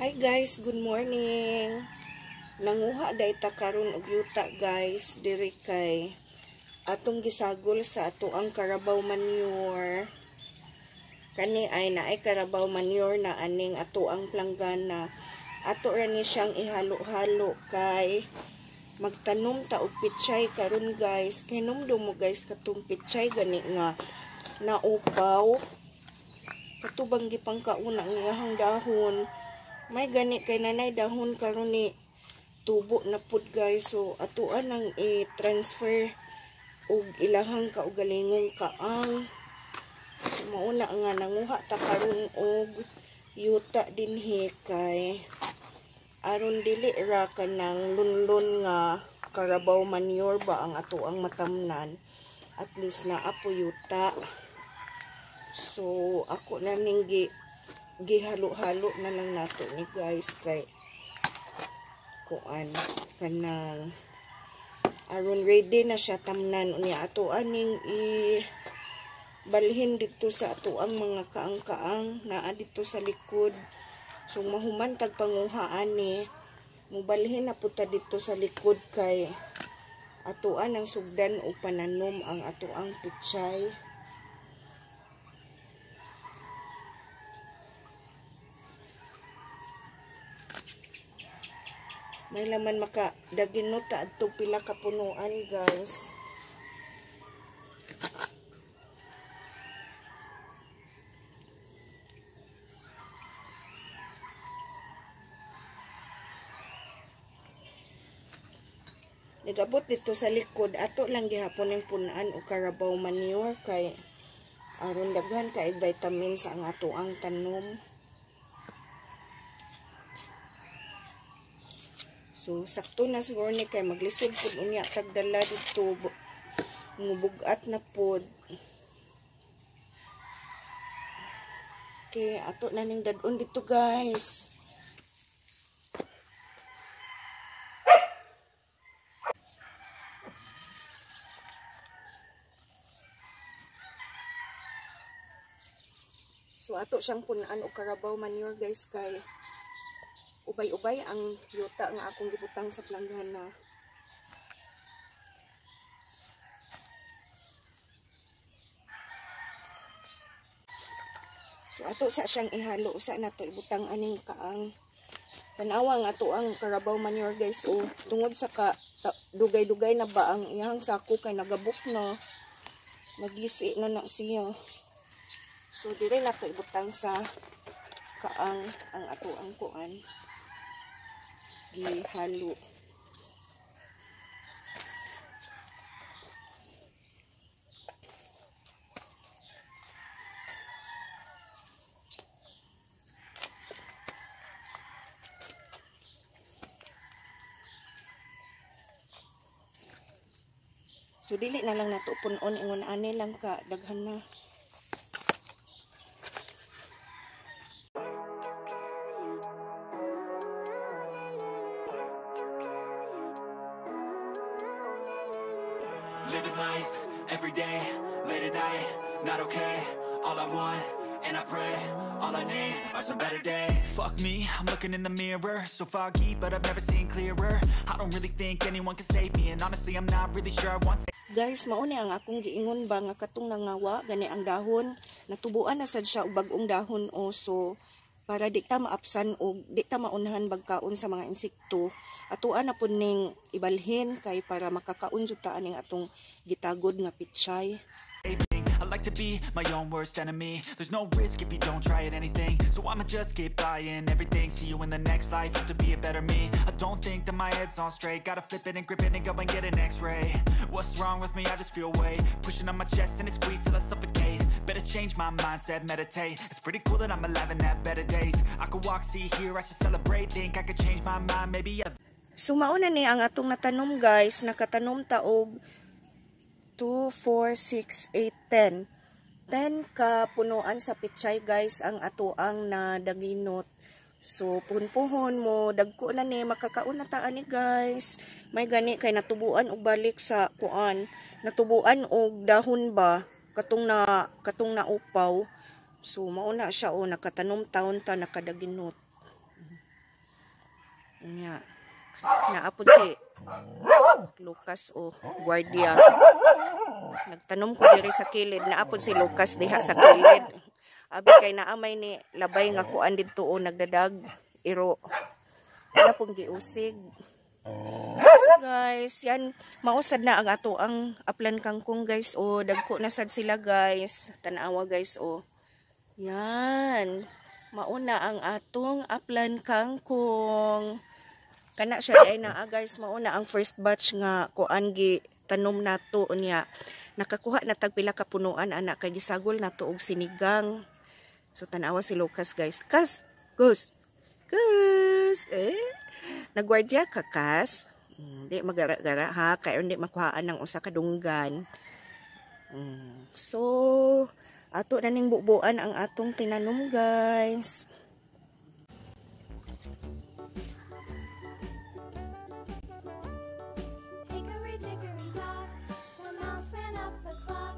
Hi guys, good morning. Nanguha day ta karon og yuta guys, diri kay atong gisagol sa ato ang carabao manure. Kani ay naay carabao manure na aning ato ang planggana. Ato ra ni siyang ihalo-halo kay magtanom ta og pichay karon guys. Kinumdum mo guys katong pichay gani nga naupaw. Katubang gipangkauna ang iyahang dahon. May gani kay nanay dahon karon ni tubo na pud guys. So atoan ang i-transfer og ilahang kaugalingong kaang. So mauna nga nanguha ta karon og yuta dinhi kay aron dili ra kanang lunlun nga carabao manure ba ang ato ang matamnan. At least naa po yuta. So ako na ning gihalo-halo na lang nato ni guys kay kuan kanang aron ready na siya tamnan. Unya ato aning i balhin didto sa ato ang mga kaang-kaang naa didto sa likod. So mahuman tag panguha ani, mubalhin na pud ta didto sa likod kay atoan ang sugdan o pananom ang ato ang pichay. May laman maka daginot ta adto pila ka punuan guys. Nagabot dito sa likod, ato lang gihapon ning punan og carabao manure kay aron daghan kay vitamins ang ato ang tanom. So sakto na siguro ni kay maglisod pud unya tagdala didto, mubugat na pud. Okay, ato na ning dad-on dito guys. So ato siyang punan og carabao manure guys kay ubay-ubay ang yuta nga akong gibutang sa planggana. So ato sa siyang ihalo, usa nato ibutang aning kaang. Tanawa nga ato ang carabao manure guys o tungod sa ka dugay-dugay na ba ang iyang sako kay nagabok na, nagisi na na siya. So dire nato ibutang sa kaang ang ato ang kuan gihalo. So dili na lang nato punon ingon ani lang ka daghan na. Living life every day, late at night, not okay. All I want, and I pray, all I need are some better days. Fuck me, I'm looking in the mirror, so foggy, but I've never seen clearer. I don't really think anyone can save me, and honestly, I'm not really sure I want. Guys, mao ni ang akong giingon ba nga katong nangawa gani ang dahon, natubuan na sad siya og bag-ong dahon o so para di ta maapsan og di ta maunhan bagkaon sa mga insekto. Atoa na pud ning ibalhin kay para makakaon jud ta aning atong gitagod nga pichay. I like to be my own worst enemy. There's no risk if you don't try at anything, so I'ma just keep buying everything. See you in the next life, have to be a better me. I don't think that my head's on straight. Gotta flip it and grip it and go and get an x-ray. What's wrong with me? I just feel weight pushing on my chest and it squeezes till I suffocate. Better change my mindset, meditate. It's pretty cool that I'm alive and have better days. I could walk, see, hear, I should celebrate. Think I could change my mind, maybe I. So mauna ni ang atong natanom guys, nakatanom ta og 2, 4, 6, 8, 10. 10 ka punuan sa pichay guys ang ato ang nadaginot. So puhon-puhon mo, dagko na ni, makakaon na ta ani guys. May gani kay natubuan og balik sa kuan, natubuan og dahon ba katong naupaw. So mauna siya o nakatanom taon ta nakadaginot. Nya. Naapod si Lucas o guardia. Nagtanom ko diri sa kilid, naapod si Lucas diha sa kilid. Abi kay naamay ni labay nga kuan didto o nagdadag iro. Wala pong giusig. So guys, yan mausad na ang ato ang aplan kangkong guys o dagko na sad sila guys. Tan-awa guys o. Yan. Mauna ang atong aplan kangkong. Kana siya ay naa guys, mauna ang first batch nga kuan gi tanom nato unya. Nakakuha na tag pila ka punuan anak kay gisagol nato og sinigang. So tan-awa si Lucas guys. Kas, Gus. Kas. Eh. Nagwardya ka kas. Hindi magara-gara ha kay hindi makuhaan ng usa ka dunggan. So ato na ning bubuan ang atong tinanom guys. Hickory dickory dock, the mouse ran up the clock.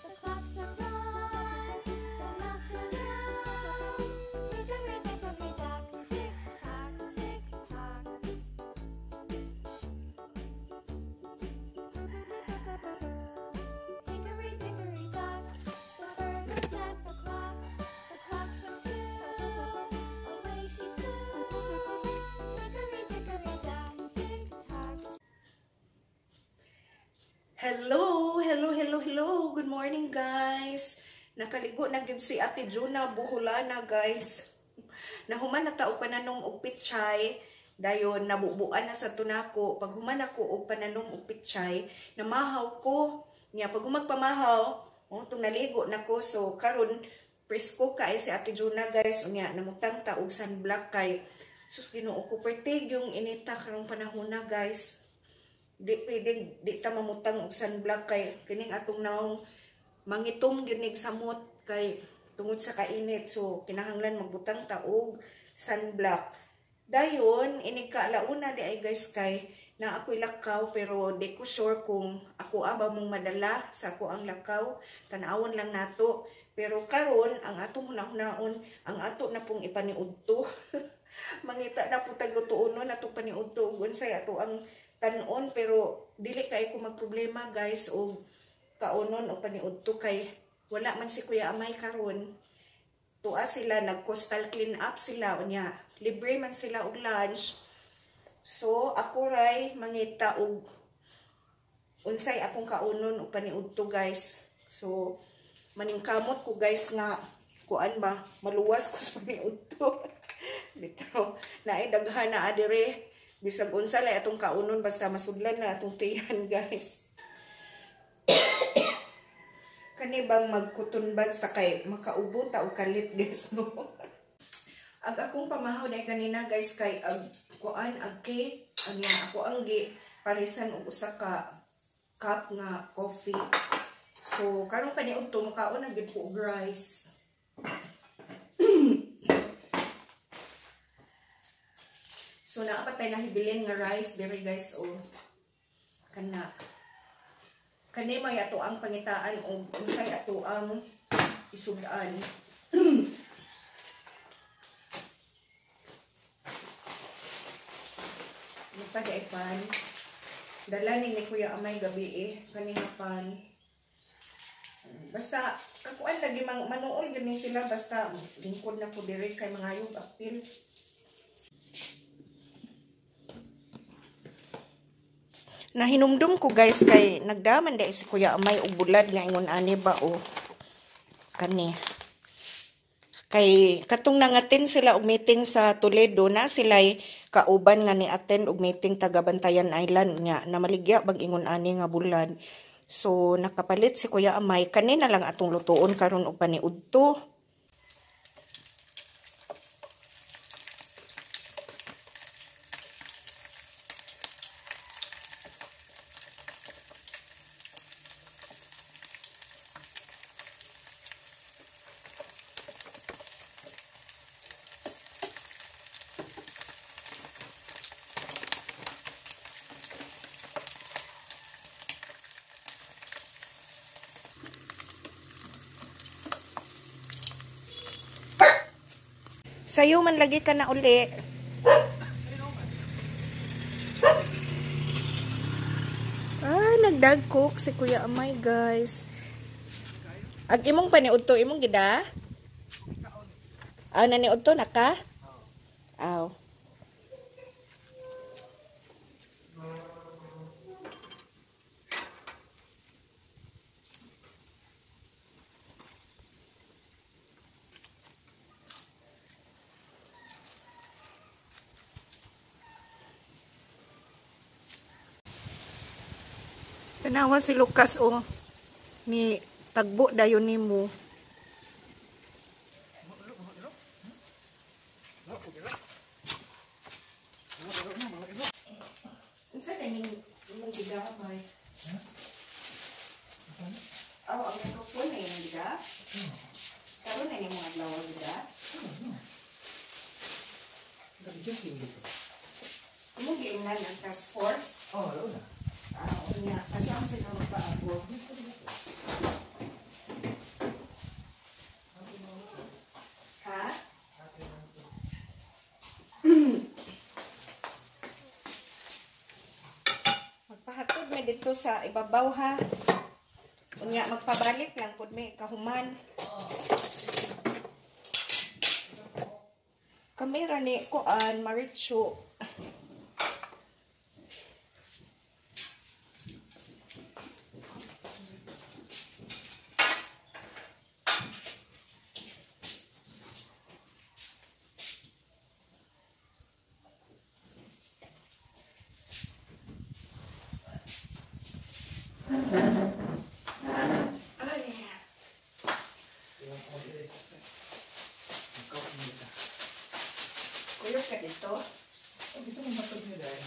The clock struck one, the mouse ran down. Hickory dickory dock, tick tock, tick tock. Hickory dickory dock, the bird looked at the clock. The clock struck two, away she flew. Hickory dickory dock, tick tock. Hello, hello, hello, hello. Good morning, guys. Nakaligo na gid si Ate Juna Buholana, guys. Nahuman na ta og pananom og pichay. Dayon nabubuan na sa tunako. Pag human ako og pananom og pichay, namahaw ko. Nya pag humagpamahaw, oh, tung naligo na ko. So karon presko kay si Ate Juna, guys. Unya namutang ta og sunblock kay sus Ginoo ko pertig yung inita karong panahon na, guys. Di pwedeng di ta mamutang og sunblock kay kining atong naong mangitom gyud nig samot kay tungod sa kainit, so kinahanglan magbutang ta og sunblock. Dayon inig kaalauna di ay guys kay na ako'y lakaw pero di ko sure kung ako aba mong madala sa ako ang lakaw, tan-awon lang nato. Pero karon ang atong hunahunaon ang ato na pong ipaniudto. Mangita na po taglutuon no natong paniudto ug unsay ato ang tanon, pero dili kay ko magproblema guys og kaunon o paniudto kay wala man si Kuya Amay karon. Tuwa sila nag coastal clean up sila unya libre man sila og lunch. So ako ray mangita og unsay akong kaunon o paniudto guys. So maningkamot ko guys nga kuan ba maluwas ko sa paniudto. Bitaw naay daghan na adire. Bisag unsa lay atong kaunon basta masudlan na atong tiyan guys. Kani bang magkutunbad sa kay makaubo ta og kalit guys no. Ag akong pamahaw na kanina guys kay ag kuan ag cake anya ako ang gi parisan og usa ka cup nga coffee. So karon kaniudto makaon na gyud ko og rice. So naa pa tay nahibilin nga rice diri guys o kana. Kani may ato ang pangitaan og unsay ato ang isud-an. Nagpadai pan. Dala ni Kuya Amay gabi eh kani nga pan. Basta kakuan lagi manuol gani sila basta lingkod na ko diri kay mangayog apil. Nahinumdum ko guys kay nagdaman dai si Kuya Amay og bulad nga ingon ani ba o kani. Kay katong nangaten sila og meeting sa Toledo na sila'y kauban nga ni attend og meeting taga Bantayan Island nga namaligya bag ingon ani nga bulad. So nakapalit si Kuya Amay kani na lang atong lutuon karon og paniudto. Sayo man lagi ka na uli. nagdagkok si Kuya Amay, guys. Ag imong paniud to, imong gida? Aw, naniud to na ka? Aw. Tanawa si Lucas oh ni tagbo dayon nimo. Unsa na ning imong gidamay? Aw, ang microphone na imong gida? Karon na nimong adlaw gida? Imong giingnan ang task force? Oh, wala na. Unya, kasama sila magpaabot. Ha? Magpahatod mi dito sa ibabaw ha. Unya, magpabalik lang pud mi kahuman. Kamera ni kuan Marichu. Ay. Kuyo ka dito? Gusto mo matag niya dahil?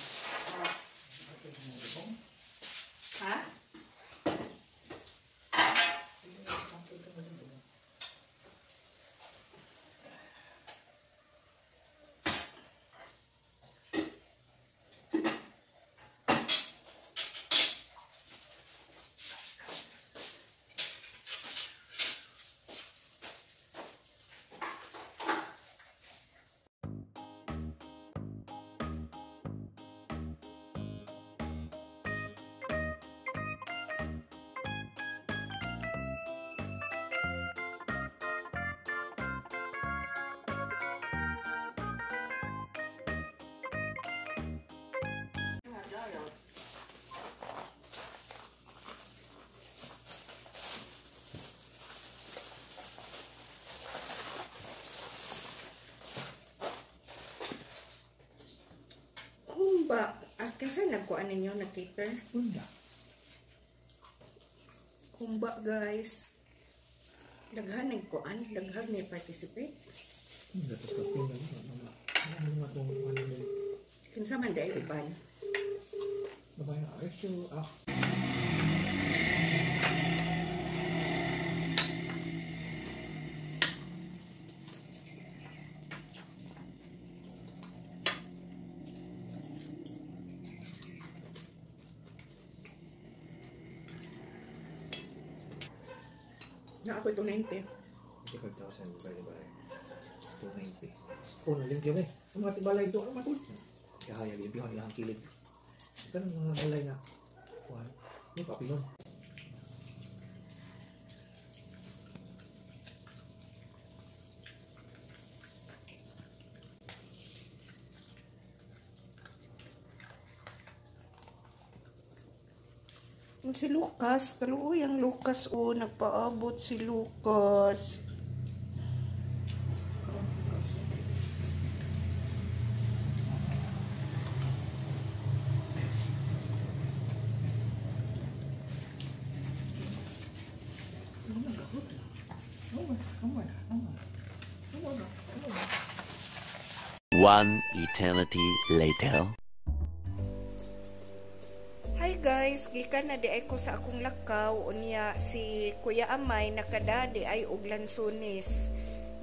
Ha? Humba. Kasi nagkuan ninyo, nag-cater? Hunda. Humba, guys. Daghan nagkuan, daghan may participate. Hunda, tapos kapin na. Ano nga itong ano mo? Kinsa man dahil iban? Babae na, ay, sure, ah. Na ako 290. 25,000 divided by 290. Oh, nalimpyo eh. Ang mga tibalay ito, ano matulog? Kaya limpyo nila ang kilid. Ganun mga balay nga. Kuhan. May papilon. Si Lucas, kaluoy ang Lucas o, oh, nagpaabot si Lucas. One eternity later. Hi guys, gikan na di ay ko sa akong lakaw unya si Kuya Amay nakadadi ay og lansones.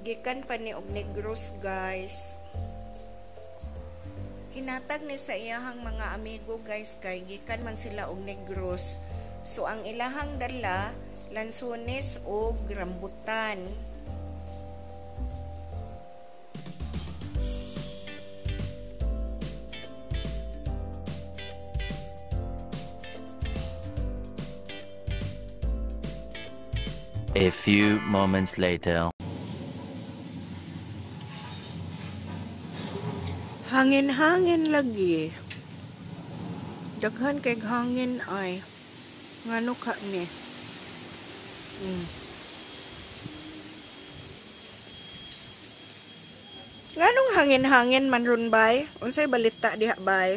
Gikan pa ni og Negros guys. Hinatag ni sa iyahang mga amigo guys kay gikan man sila og Negros. So ang ilahang dala lansones og rambutan. A few moments later. Hangin-hangin lagi. Daghan kay hangin ay. Ngano ka ni? Nganong hangin-hangin man ron bay? Unsay balita diha bay?